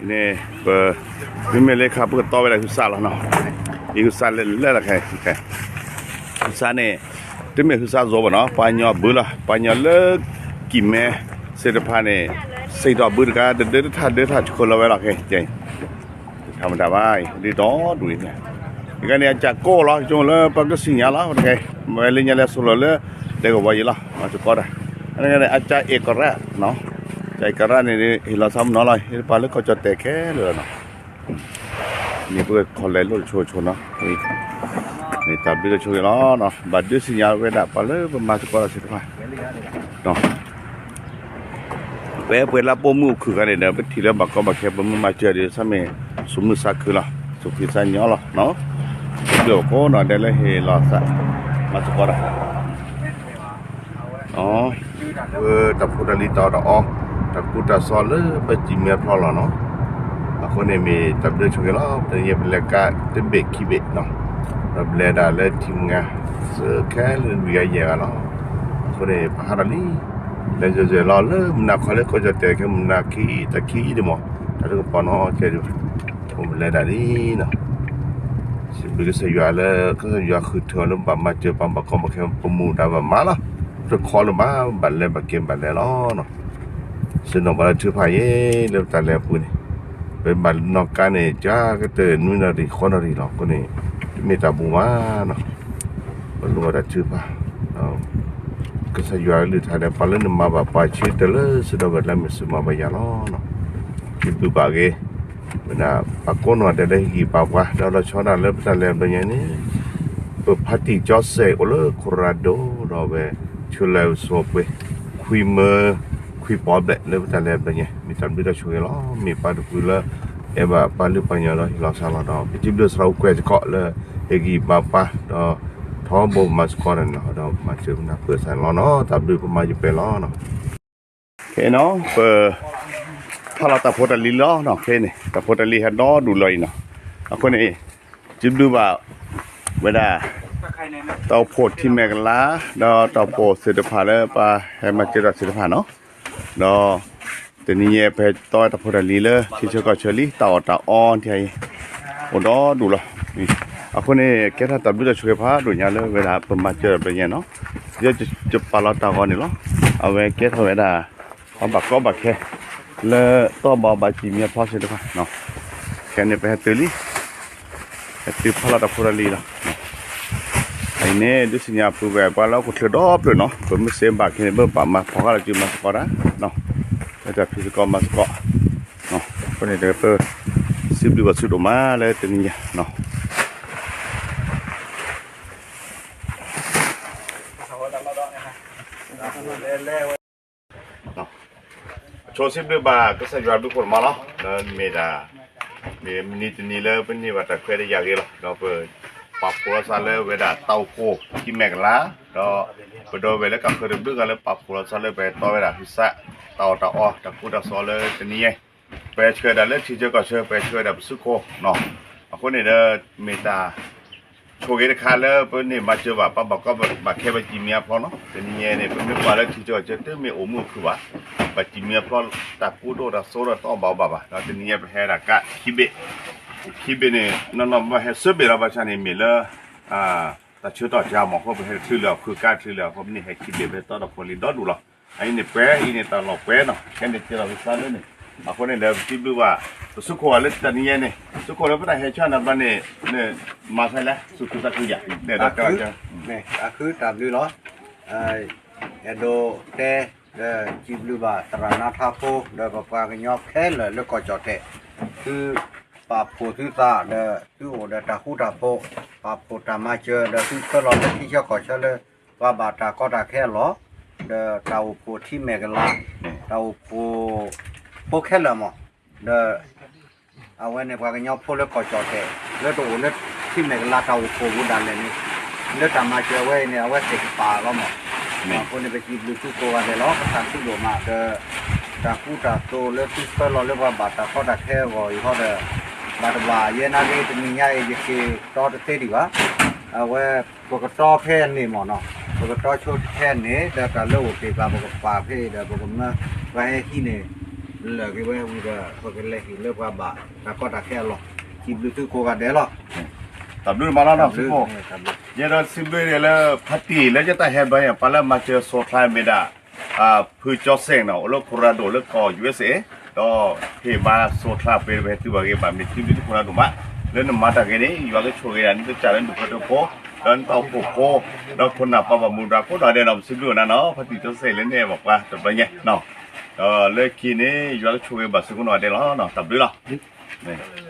န့ၣ် ပ မ့မ့ၢ်လၢခါပကတီဝဲဒၣ်ဟုသးလီၤနီၤ, အံၤဟုသးလၢလၢလၢခဲ ဟုသးန့ၣ် တမ့ၢ်ဟုသးယိၤဘၣ်နီၤ, ပှၤညီဘုလီၤ, ပှၤညီလၢ ကံၢ်မဲ သ့ၣ်တဖၣ်န့ၣ် စံးထီၣ်ဘုတကါ တဒၢတထၣ်ဒၢထၣ်ဆှၢလီၤဝဲလီၤခဲ ကဲ တမတၤဘၣ်အံၤ ဒ်သိးဒူၣ်အံၤ အဂၤန့ၣ် အကၢ်ကိၢ်လီၤ ကၠိလၢပှၤကစံၣ်ညါလီၤ တကဲ မ့ၢ်လၢညါလဲၤစိၤလီၤလၢ ဒဲကဝီၤယံၤလီၤ မၤစ့ၢ်ကီးတၢ် အဂၤန့ၣ် အကၢ်အ့ၣ်ကရၣ် ကၢ်အ့ၣ်ကရၣ်န့ၣ် ဟ့ၣ်လီၤသးမနီၤလီၤ ဟ့ၣ်ပှၤလၢကီၢ်ကၠီၣ်တဲာ်ခဲလၢာ်လီၤနီၤ န့ၣ်ပကခီလဲၤလိၣ်တဆိဆိနီၤ မ့ၢ်တၢ်ဘျုးတဆိဂ့ၤလီၤနီၤ ဘၣ်ဒုးစံၣ်ညါဝဲဒၣ်ပှၤလၢပမၤစ့ၢ်ကီးတၢ်သ့ၣ်တဖၣ် ပှဲၤပှဲၤလၢပိာ်မုၣ်အိၣ်ခုၣ်ခါန့ၣ်ဒီး ပထံၣ်လၢဘၣ်ကီဘၣ်ခဲ ပမ့ၢ်မၤစၢၤဒီး ဆၢမ့ၢ်သူၣ်မုာ်သးခုလီၤ သူၣ်ဖှံသးညီလီၤနီၤ ဘျုးအဃိနီၤ ဒဲလၢဟ့ၣ်လီၤသး မၤစ့ၢ်ကီးတၢ် ပတၢ်ဖိတၢ်လံၤတၢ်အီၣ်တၢ်အီ တၢ်ကူတၢ်သိးလၢပစံၣ်မ့ၢ်အဖျီလီၤနီၤ အဃိန့ၣ်မ့ၢ်တၢ်ဘျုးဆိဂ့ၤလီၤ ပတနံၤညါပလဲၤကါတဘ့ၣ်ခံဘ့ၣ်နီၤ ဒီးပလဲၤဒၣ်လၢထံမုၢ်ဂၤ စၢခဲလၢာ်လွံၢ်ဂၤယဲၢ်ဂၤလီၤ အဃိန့ၣ် ပဟးထီၣ်လံ လဲၤယဲၢ်ယဲၢ်လီၤလၢမုၢ်နၤခီလၢကီၢ်ကၠီၣ်တဲာ်ခဲမုၢ်နၤခံ တၢ်ခံအံၤဒ်မး တၢ်တကပီၤနီၤကဲဒ် ပလဲၤဒၣ်လံနီၤ စံးဘျုးကစၢ်ယွၤလၢ ကစၢ်ယွၤဃုထၢအီၤလၢဘၣ်မၤစၢၤပှၤဘၣ်ကီဘၣ်ခဲ ပမူဒါဘၣ်မၤလီၤ တခီလၢၤဘၣ် ဘၣ်လဲၤဘၣ်က့ၤဘၣ်လဲၤလီၤနီၤ စ့ၢ်နီၤပှၤလၢထုကဖၣ်အံၤ လၢပတၢ်လဲၤအပူၤန့ၣ် ပမၤနီၣ်ကါန့ၣ် ကကတၢၢ်နွံနၣ်ရံၣ်ဃိးနၣ်ရံၣ်လီၤ အဃိန့ၣ် တမ့ၢ်တၢ်ဘၣ်မၤနီၤ ပလိၣ်ဘၣ်တၢ်ထုကဖၣ် ကစၢ်ယွၤကလုၢ်ကထါဒီး ပှၤလၢနမၤဘၣ်ပှၤဆၢတဲာ်လၢ စံးထီၣ်ပတြၢၤလၢမ့ၢ်စၢၤမၤဘၣ်ယၤလီၤနီၤ စံးဘျုးဘၣ်က့ၤ ဝဲဒၣ်ပှၤကိးနီၢ်ဒဲးလၢဟ့ၣ်ဂံၢ်ဘါပှၤ ဒီးလီၤဆီဒၣ်လၢပတၢ်လဲၤဘျီညါန့ၣ် ပဖါတံၢ်ကၠီစဲးအိၣ်လၢ Colorado ဒီးဝဲ ဆှၢလၢစိၤပှ့ၤ ခွံမၢ ခွံပီဘျဲၣ်လၢပတၢ်လဲၤဘျီညါ မ့ၢ်တၢ်ဘျုးတၢ်ဆိၣ်ဂ့ၤလီၤ မ့ၢ်ပှၤတဖုလၢ အဲၣ်ဘၣ်ပှၤလုၢ်ပှၤကညီဒီးဟ့ၣ်လီၤသးလီၤဒီး ပစံးဘျုးစံးထီၣ်ပတြၢၤစ့ၢ်ကီးလၢ ဟ့ၣ်ဂံၢ်ဘါပှၤ ဒီးထီဘိမၤစ့ၢ်ကီးန့ၣ်လီၤ ဒီးမၤစၢၤပနၢ်ပၢၢ်သးန့ၣ်လီၤနီၤ တၢ်ဘျုးပမၤစၢၤပှဲၤလီၤနီၤ ခဲအံၤနီၤ ပ ဖးလီၤတၢ်ဖိတၢ်လံၤလီၤနီၤ ခဲအံၤန့ၣ် တၢ်ဖိတၢ်လံၤဟဲဒီဒူၣ်လီၤအံၤနီၤ အဃိန့ၣ် စံးဘျုးဘၣ် ဝဲဒၣ် တၢ်အိၣ်ဖှိၣ်ထံမဲာ်ကလၤ ဒီးတၢ်အိၣ်ဖှိၣ်သ့ၣ်တဖၣ်လၢပှၤဟဲမၤစၢၤတၢ်သ့ၣ်တဖၣ်နီၤ ဒီး တနံၤညါပဟဲတီဝဲတၢ်ဖိတၢ်လံၤလၢ ထံဆၢကီၢ်ဆၢလံ တၢ်အီၣ်တၢ်အီ အိၣ်ဒီဒူၣ်လီၤ အဃိန့ၣ် ကဲထီၣ်တၢ်ဘျုးတၢ်ဆိၣ်ဂ့ၤဖးဒိၣ်ညါလၢဝဲဒၣ်ပမၤစၢၤတၢ်ဘျီညါနီၤ ယကပာ်လီၤတၢ်ဂီၤန့ၣ်လီၤ အဝဲကဲထီၣ်ဝဲဒၣ် ပှၤဘၣ်ကီဘၣ်ခဲ လၢတီၢ်ဘၣ်ဘၣ်စံၣ်မံအဖျီသ့ၣ်တဖၣ် ခဲန့ၣ်ပဟဲတုၤလံ ဟဲတုၤဖးလီၤတၢ်ဖိတၢ်လံၤလီၤ အံၤန့ၣ် ဒုးသ့ၣ်ညါဖုဝဲ ပှၤလၢဟီၣ်ခိၣ်ချၢဒီဖျၢၣ်နီၤ ပမ့ၢ်စ့ဘၣ်ခဲန့ၣ် ပဘၣ်မၤဖီၣ်ဃာ်လီၤစုမၤစ့ၢ်ကီးတၢ် လၢတၢ်ဖံးစ့ၢ်ကီးမၤစ့ၢ်ကီး အဃိန့ၣ်ဒီးပ စံးဘျုးဘၣ်ဆူၣ်ဒိၣ်မးလၢတနံၤညါ ဆိစံးဘျုးဘၣ်ကစၢ်ယွၤဘျုးခိၣ်မးလီၤ. ဒီးမ့ၢ်ဒၣ် မ့ၢ်မုၢ်နံၤတနံၤလၢပန့ၢ်ဘၣ်တၢ်ခွဲးတၢ်ယာ်ဂ့ၤလီၤ. ဒီးပပာ်ဖှိၣ်လီၤသးလၢဝဲဒၣ်တၢ်အိၣ်ဖှိၣ်ထံမဲာ်ကလၤ, ဒီးပဒီပုၢ်ဝဲၢ်လၢကဃၢၤတဘျုးဂၤလၢပာ်ဖှိၣ်လီၤသးလၢပဟဲတီဝဲဒၣ်ဟုသး တၢ်အီၣ်တၢ်အီ တၢ်ကူတၢ်သိးလၢတနံၤအံၤ ပဆှၢဒၣ်လၢထံဆၢကီၢ်ဆၢ ပဆှၢဝဲဒၣ်ပစုခိၣ်နီၤ. အဃိန့ၣ်ဒီး မ့ၢ်တၢ်ဆိၣ်ဂ့ၤတခါလၢပန့ၢ်မၤစၢၤဘၣ် ပှၤဘၣ်ကီဘၣ်ခဲဘၣ်စံၣ်မံအဖျီနီၤ. တနံၤအံၤန့ၣ် ပမ့ၢ်ကွၢ်လၢထံဆၢကီၢ်ဆၢ တမ့ၢ်အိၣ်မုာ်အိၣ်ခုၣ်ဘၣ်, ဘၣ်စံၣ်မံအဖျီ တၢ်ကူဒိၣ်တၢ်သိဒီးတအီၣ်ဘၣ်အီဘၣ်ဘၣ်. ဒီးတနံၤအံၤပဟဲဒၣ်ကးခံဘ့ၣ်, ခံဘ့ၣ်န့ၣ် နီၢ်နီၢ်ဘၣ်ဟဲသၢဘ့ၣ်လီၤ. ဘၣ်ဆၣ်န့ၣ်မ့ၢ်လၢ တၢ်ဆၢကတီၢ်ကါမး အဃိပဟဲတချုးလၢၤ ခုးကါတချုးလၢၤ အဃိပန့ၢ်ဟဲခံဘ့ၣ် ပဟဲတီတၢ်ဖိလံၤဒီဒူၣ်လီၤ. အအံၤန့ၣ်ပှဲၤ အံၤန့ၣ်တၢ်လီၢ်ပှဲၤနီၤ ခဲန့ၣ်ကဲထီၣ်ပသးလၢန့ၣ်. အဃိန့ၣ်ဒီး ပစံးဘျုးဘၣ် ပစုခိၣ်လၢတနံၤအံၤန့ၣ် ပစုခိၣ်လၢပတၢ်ဟဲဆၢနၤဘျီန့ၣ် မၤဆါလဲၣ် သူၣ်ခုသးခုယၤ တၢ်ခု တၢ်ခုတၢ်ဘျုးလီၤ. အဲၣ်ဒိးတဲ ဒီးစံးဘျုးဘၣ်သရၣ်နါထါဖိ ဒီးပပှၤကညီခဲလၢာ်လၢကီၢ်ကၠီၣ်တဲာ် သုပာ်ဖှိၣ်သုသး ဒီးသုအိၣ်ဒီးတၢ်ဃူတၢ်ဖိး ပာ်ဖှိၣ်တၢ်မၤစၢၤ ဒီးသုဆှၢလီၤလၢထံဆၢကီၢ်ဆၢလၢ ပှၤဘၣ်တၢ်ကီတၢ်ခဲအလီၢ် ဒီးတၢ်အိၣ်ဖှိၣ်ထံမဲာ်ကလၤ တၢ်အိၣ်ဖှိၣ်ဖိခဲလၢာ်မး ဒီး အဝဲန့ၣ်ပှၤကညီဖိလၢကီၢ်ကၠီၣ်တဲာ် လၢတအိၣ်လၢထံမဲာ်ကလၤတၢ်အိၣ်ဖှိၣ်ပူၤဒၣ်လဲာ်န့ၣ် လၢတၢ်မၤစၢၤဝဲအံၤန့ၣ် အဝဲသ့ၣ်ကပာ်လီၤမး. အဃိန့ၣ်ပစံးဘျုးသုကိးဂၤဒဲးလီၤ ပသးခုဒိၣ်မး ဒီး တၢ်ဃူတၢ်သိးလၢသုဆှၢလီၤလၢပှၤဘၣ်တၢ်ကီတၢ်ခဲအဂီၢ်အံၤဃီဒီး ဘၣ်တဘၣ်ယဲနၤဂ့ၤ တနံၤညါအံၤ ယက့ၤတီတသ့ဒံးဘၣ်. အဝဲ ပကတီဖဲန့ၣ်မးနီၤ ပကတီဆိဖဲန့ၣ် ဒီးတၢ်လၢအိၣ်တ့ၢ်ဘၣ် ပကပာ်ဖဲအံၤဒီး ပကမၢ ပှၤဟဲဟံးန့ၣ် လၢက့ၤဝဲဝံၤဒီး ပကလဲၤဟံးလၢပှၤဘၣ်တၢ်ကီတၢ်ခဲအလီၢ်, စံးဘျုးသုကိးဂၤဒဲးလီၤ. တၢ်ဘျုးမးလီၤနီၤ သုးခိၣ်, ယအဲၣ်ဒိးစံးဘျုးန့ၣ်လၢ ဖါတံၢ်လၢယတၢ်ဟဲဘါယၤ ပှၤလၢမၤစၢၤစိးချါမ့ၢ်ဒၣ် ဖုကၠီစဲၣ်နီၤ အိၣ်လၢ Colorado လၢကီၢ် ယူၢ်အ့းအ့း ဒီးဟ့ၣ်ဘါစိးချါပှဲၤ ပဟဲတုၤဘၣ်ဂ့ၤဘၣ် မ့ၢ်စံးဘျုးသုကိးဂၤဒဲးဒိၣ်မး, လၢနမၤတၢ်ဂ့ၤန့ၣ် ယွၤကဆိၣ်ဂ့ၤဒၣ်နတၢ်စၢ်လၢနဖိတဖိ, ဒီးနတၢ်အိၣ်ဖှိၣ်ဖိ, ဒီးခိၣ်နၢ်ပှၤဘၣ်မူဒါကိးဂၤဒဲးနီၤ ပစံးဘျုးအီၤနၤနီၤ ဖါတံၢ်ကၠီစဲၣ်လၢနအဲၣ်ဘၣ်ပှၤတဘျီညါနီၤ, ဒီးလၢခံန့ၣ် ယွၤကဆိၣ်ဂ့ၤဘၣ်သုကိးနီၢ်ဂၤဒဲးလီၤ တၢ်ဘျုးလီၤ.